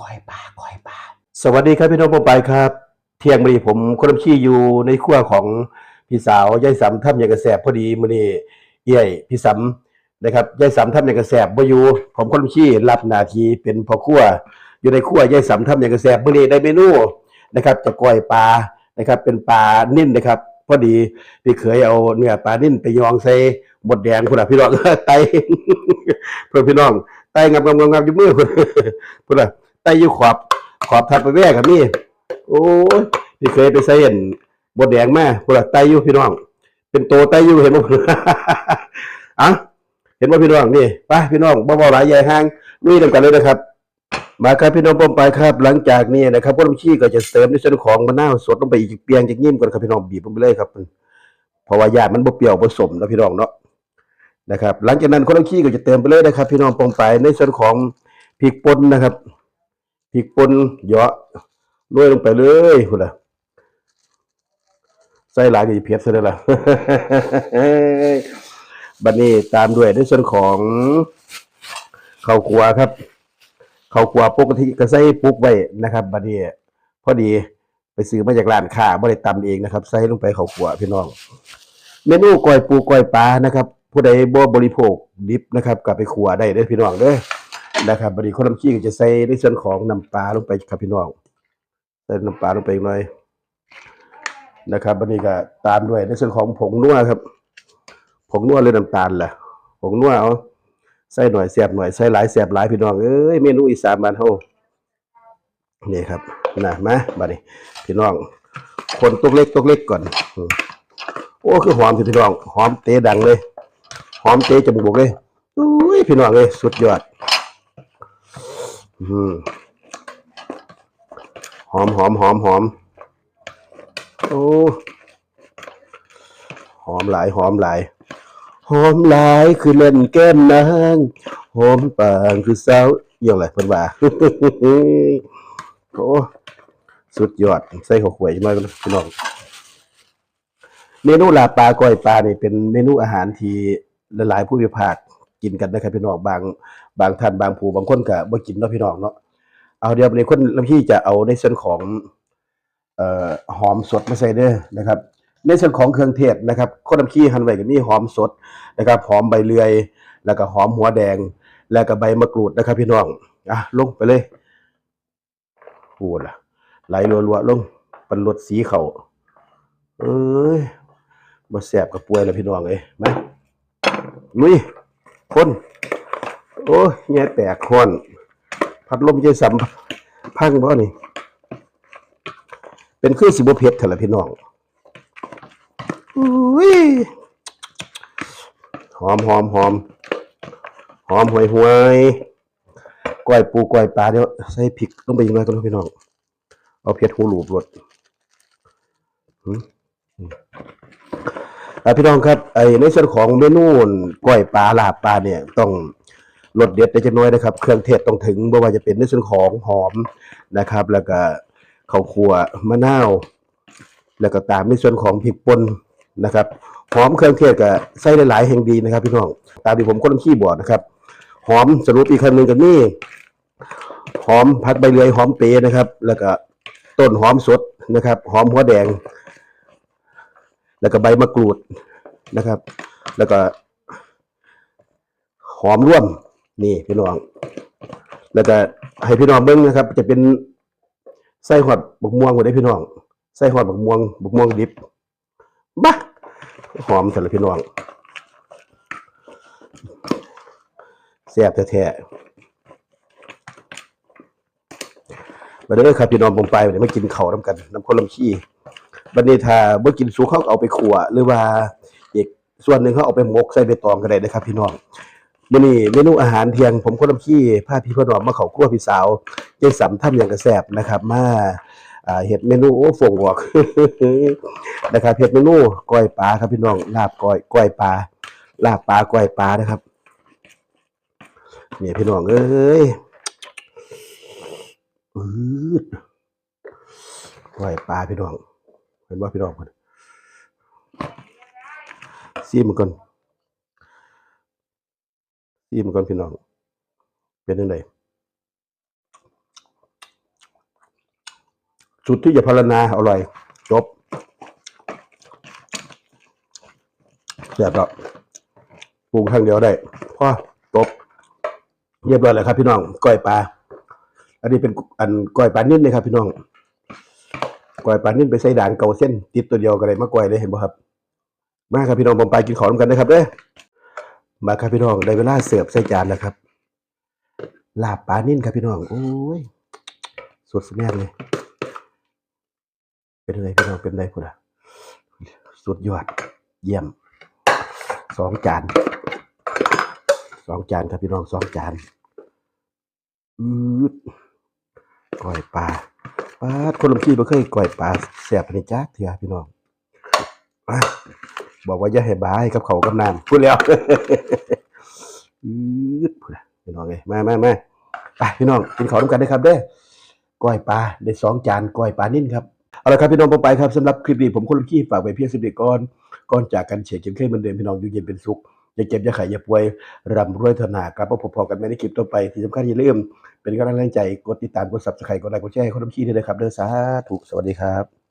ກ້ອຍປາ ກ້ອຍປາ. ສະຫວັດດີຄັບ ພີ່ນ້ອງປ້ອງປາຍຄັບ. ທ່ຽງມື້ນີ້ ຜົມຄົນລຳຄີຢູ່ໃນຄົວຂອງພີ່ສາວ ຍາຍສຳ ທຳຫຍັງກະແຊບ. ພໍດີມື້ນີ້ເອື້ອຍພີ່ສຳນະຄັບ ຍາຍສຳ ທຳຫຍັງກະແຊບບໍ່ຢູ່, ຜົມຄົນລຳຄີຮັບໜ້າທີ່ເປັນພໍ່ຄົວຢູ່ໃນຄົວ ຍາຍສຳ ທຳຫຍັງກະແຊບ. ມື້ນີ້ໄດ້ເມນູນະຄັບ ຈະກ້ອຍປານະຄັບ ເປັນປານິນນະຄັບ. ພໍດີພີ່ເຂີຍເອົາເນື້ອປານິນໄປຢອງໃສ່ມົດແດງພຸ້ນນະ ພີ່ນ້ອງ ໄຕ່ ເພື່ອພີ່ນ້ອງ ໄຕ່ງັບໆໆຢູ່ມືພຸ້ນ ພຸ້ນນະ ໄຕ່ຢູ່ຂອບ ຂອບທັບໄປແວ່ກໍມີ. ໂອ້ຍ ພີ່ເຂີຍໄປໃສ່ອັນມົດແດງມາ ພຸ້ນນະ ໄຕ່ຢູ່ພີ່ນ້ອງ ເປັນໂຕໄຕ່ຢູ່ ເຫັນບໍ່? ເອົ້າ ເຫັນບໍ່ພີ່ນ້ອງ? ນີ້ ໄປພີ່ນ້ອງ ບໍ່ເວົ້າຫຼາຍຢາຍຫ່າງ ລຸຍນຳກັນເລີຍນະຄັບ. ມາຄັບ ພີ່ນ້ອງປ້ອງປາຍຄັບ ຫຼັງຈາກນີ້ນະຄັບ ຄົນລຳຄີກໍຈະເຕີມໃນສ່ວນຂອງມະນາວສົດລົງໄປອີກຈັກປ່ຽງຈັກຍິ້ມກ່ອນຄັບ ພີ່ນ້ອງ ບີບລົງໄປເລີຍຄັບ ເພາະວ່າຢ້ານມັນບໍ່ປ່ຽວບໍ່ສົ້ມເນາະ ພີ່ນ້ອງເນາະ ນະຄັບ. ຫຼັງຈາກນັ້ນ ຄົນລຳຄີກໍຈະເຕີມໄປເລີຍນະຄັບ ພີ່ນ້ອງປ້ອງປາຍ ໃນສ່ວນຂອງພິກປົ່ນນະຄັບ ພິກປົ່ນເຍາະໂລຍລົງໄປເລີຍພຸ້ນລະ ໃສ່ຫຼາຍກໍຊິເຜັດຊະເດ້ລະ. ບັດນີ້ຕາມດ້ວຍໃນສ່ວນຂອງເຂົ້າຂົ້ວຄັບ ເຂົ້າຂົ້ວປົກກະຕິກໍໃສ່ປຸກໄວ້ນະຄັບ ບັດນີ້ພໍດີໄປຊື້ມາຈາກຮ້ານຄ້າ ບໍ່ໄດ້ຕຳເອງນະຄັບ ໃສ່ລົງໄປເຂົ້າຂົ້ວພີ່ນ້ອງ. ເມນູກ້ອຍປູກ້ອຍປານະຄັບ ຜູ້ໃດບໍ່ບໍລິໂພກດິບນະຄັບ ກໍໄປຂົ້ວໄດ້ເດີພີ່ນ້ອງເດີ ນະຄັບ. ບັດນີ້ຄົນລຳຄີກໍຈະໃສ່ໃນສ່ວນຂອງນ້ຳປາລົງໄປຄັບ ພີ່ນ້ອງ ໃສ່ນ້ຳປາລົງໄປອີກໜ້ອຍນະຄັບ. ບັດນີ້ກໍຕາມດ້ວຍໃນສ່ວນຂອງຜົງນົວຄັບ ຜົງນົວ ຫຼື ນ້ຳຕານລະ ຜົງນົວ ເອົາ ໃສ່ໜ້ອຍແຊບໜ້ອຍ ໃສ່ຫຼາຍແຊບຫຼາຍ ພີ່ນ້ອງເອີຍ ເມນູອີສານບ້ານເຮົາ. ນີ້ຄັບ ນະ ມາ ບັດນີ້ພີ່ນ້ອງ ຄົນຕົກເລັກ ຕົກເລັກກ່ອນ. ໂອ້ ຄືຫອມແທ້ພີ່ນ້ອງ ຫອມເຕະດັງເລີຍ ຫອມເຕະຈະມູກເລີຍ. ອຸ້ຍ ພີ່ນ້ອງເອີຍ ສຸດຍອດ ອືມ ຫອມ ຫອມ ຫອມ ຫອມ ໂອ້ ຫອມຫຼາຍ ຫອມຫຼາຍ ຫອມຫຼາຍຄືແມ່ນແກ້ມນາງ ຫອມປາງຄືສາວ ອີ່ຫຍັງລະເພິ່ນວ່າ. ໂອ້ ສຸດຍອດ ໃສ່ເຂົ້າຂົ້ວອີກໜ້ອຍກ່ອນພີ່ນ້ອງ. ເມນູລາບປາກ້ອຍປານີ້ເປັນເມນູອາຫານທີ່ຫຼາຍໆພູມພິພາກກິນກັນນະຄັບ ພີ່ນ້ອງ ບາງ ບາງທ່ານບາງຜູ້ບາງຄົນກໍບໍ່ກິນເນາະ ພີ່ນ້ອງເນາະ. ເອົາ ດຽວນີ້ຄົນລຳຄີຈະເອົາໃນສ່ວນຂອງ ເອີ ຫອມສົດມາໃສ່ເດີນະຄັບ. ໃນສ່ວນຂອງເຄື່ອງເທດນະຄັບ ຄົນລຳຄີຫັ່ນໄວ້ກໍມີຫອມສົດນະຄັບ ຫອມໃບເລື່ອຍ ແລ້ວກໍຫອມຫົວແດງ ແລ້ວກໍໃບມະກຣູດນະຄັບ ພີ່ນ້ອງ. ອ່ະ ລົງໄປເລີຍ ໂອ້ລະ ໄຫຼລົວໆລົງ ປັນລົດສີເຂົ້າ. ເອີຍ ບໍ່ແຊບກໍປ່ວຍລະ ພີ່ນ້ອງເອີຍ. ມາ ລຸຍ ຄົນ ໂອ້ຍ ເຫຍື້ອແຕກ ຮ້ອນ ພັດລົມເຢັນສ່ຳ ພັງບໍ່ນີ້? ເປັນຄືຊິບໍ່ເຜັດແທ້ລະ ພີ່ນ້ອງ. ອຸ້ຍ ຫອມ ຫອມ ຫອມ ຫອມຫວຍໆ. ກ້ອຍປູກ້ອຍປາ ດຽວໃສ່ພິກລົງໄປອີກໜ້ອຍກ່ອນເນາະ ພີ່ນ້ອງ ເອົາເຜັດຫູຫຼູບໂລດ. ອືມ ອ່າ ພີ່ນ້ອງຄັບ ໄອ້ ໃນສ່ວນຂອງເມນູກ້ອຍປາ ລາບປານີ້ ຕ້ອງລົດເດັດໄດ້ຈັກໜ້ອຍເດີຄັບ ເຄື່ອງເທດຕ້ອງເຖິງ ບໍ່ວ່າຈະເປັນໃນສ່ວນຂອງຫອມນະຄັບ ແລ້ວກະເຂົ້າຂົ້ວ ມະນາວ ແລ້ວກໍຕາມໃນສ່ວນຂອງພິກປົ່ນນະຄັບ. ຫອມເຄື່ອງເທດກໍໃສ່ຫຼາຍໆແຮ່ງດີນະຄັບ ພີ່ນ້ອງ ຕາມທີ່ຜົມຄົນລຳຄີບອກນະຄັບ. ຫອມ ສະຫຼຸບອີກຄັ້ງໜຶ່ງກໍມີ ຫອມ ຜັກໃບເລື່ອຍ ຫອມເປນະຄັບ ແລ້ວກໍຕົ້ນຫອມສົດນະຄັບ ຫອມຫົວແດງ ແລ້ວກໍໃບມະກຣູດນະຄັບ ແລ້ວກໍຫອມລວມ ນີ້ພີ່ນ້ອງ ແລ້ວກໍໃຫ້ພີ່ນ້ອງເບິ່ງນະຄັບ ຈະເປັນ ໃສ່ຮອດບັກມ່ວງພຸ້ນເດ້ພີ່ນ້ອງ ໃສ່ຮອດບັກມ່ວງ ບັກມ່ວງດິບ. ບາ ຫອມແທ້ລະພີ່ນ້ອງ ແຊບແທ້ໆ. ມາເດີຄັບພີ່ນ້ອງປ້ອງປາຍ ມາກິນເຂົ້ານຳກັນນຳຄົນລຳຄີ. ບັດນີ້ຖ້າບໍ່ກິນສຸກ ເຮົາກໍເອົາໄປຂົ້ວ ຫຼືວ່າອີກສ່ວນໜຶ່ງເຮົາເອົາໄປໝົກໃສ່ໃບຕອງກໍໄດ້ເດີຄັບພີ່ນ້ອງ. ມື້ນີ້ເມນູອາຫານທ່ຽງ ຜົມຄົນລຳຄີ ພາພີ່ພານ້ອງມາເຂົ້າຄົວພີ່ສາວ ຍາຍສຳ ທຳຫຍັງກະແຊບນະຄັບ ມາ ອ່າ ເຮັດເມນູ ໂອ້ ຟົງອອກ ນະຄັບ ເຮັດເມນູກ້ອຍປາຄັບພີ່ນ້ອງ ລາບກ້ອຍ ກ້ອຍປາ ລາບປາ ກ້ອຍປານະຄັບ. ນີ້ພີ່ນ້ອງເອີຍ ອືດ ກ້ອຍປາພີ່ນ້ອງ ເຫັນບໍ່ພີ່ນ້ອງ ຊີມເບິ່ງກ່ອນ ຊີມເບິ່ງກ່ອນພີ່ນ້ອງ ເປັນຈັ່ງໃດ? ສຸດທີ່ຈະພັນລະນາ ອະລ່ອຍ ຈົບ ແຊບແລ້ວ ປຸງຄັ້ງດຽວໄດ້ ພໍ ຈົບ ຮຽບຮ້ອຍແລ້ວຄັບພີ່ນ້ອງ ກ້ອຍປາ ອັນນີ້ເປັນ ອັນ ກ້ອຍປານິນເດ້ຄັບພີ່ນ້ອງ ກ້ອຍປານິນໄປໃສ່ດ່າງເກົ້າເຊັນ ຕິດໂຕດຽວກໍໄດ້ມາກ້ອຍເລີຍ ເຫັນບໍ່ຄັບ? ມາຄັບພີ່ນ້ອງ ປອງປາຍກິນເຂົ້ານຳກັນເດີຄັບເດີ ມາຄັບພີ່ນ້ອງ ໄດ້ເວລາເສີບໃສ່ຈານແລ້ວຄັບ ລາບປານິນຄັບພີ່ນ້ອງ ໂອ້ຍ ສຸດສະແນນເລີຍ ເປັນໃດພີ່ນ້ອງ ເປັນໃດພຸ້ນນະ ສຸດຍອດ ຢ້ຽມ ສອງຈານ ສອງຈານຄັບພີ່ນ້ອງ ສອງຈານ ອືດ ກ້ອຍປາ ປາດ ຄົນລຳຊີບໍ່ເຄີຍກ້ອຍປາແຊບປານນີ້ຈັກເທື່ອພີ່ນ້ອງ ອາ ບອກວ່າຢ່າໃຫ້ບາຍກັບເຂົ້າກັບນ້ຳ ພຸ້ນແລ້ວ ອືດ ພຸ້ນນະ ພີ່ນ້ອງເອີຍ ມາ ມາ ມາ ໄປພີ່ນ້ອງ ກິນເຂົ້ານຳກັນເດີຄັບເດີ ກ້ອຍປາ ໄດ້ສອງຈານ ກ້ອຍປານິນຄັບ ເອົາລະຄັບພີ່ນ້ອງ ປອງປາຍຄັບ ສຳລັບຄລິບນີ້ ຜົມຄົນລຳຊີ ຝາກໄວ້ພຽງສ່ຳນີ້ກ່ອນ ກ່ອນຈາກກັນ ເຊັ່ນເຄີຍເໝືອນເດີມ ພີ່ນ້ອງຢູ່ເຢັນເປັນສຸກ ຢ່າເຈັບຢ່າໄຂ້ຢ່າປ່ວຍ ຮ່ຳລວຍທົ່ວໜ້າ ກັບມາພົບພໍ້ກັນໃໝ່ໃນຄລິບຕໍ່ໄປ ທີ່ສຳຄັນຢ່າລືມເປັນກຳລັງແຮງໃຈ ກົດຕິດຕາມ ກົດ Subscribe ກົດໄລ ກົດແຊ ໃຫ້ຄົນລຳຊີເດີຄັບເດີ ສາທຸ ສະຫວັດດີຄັບ.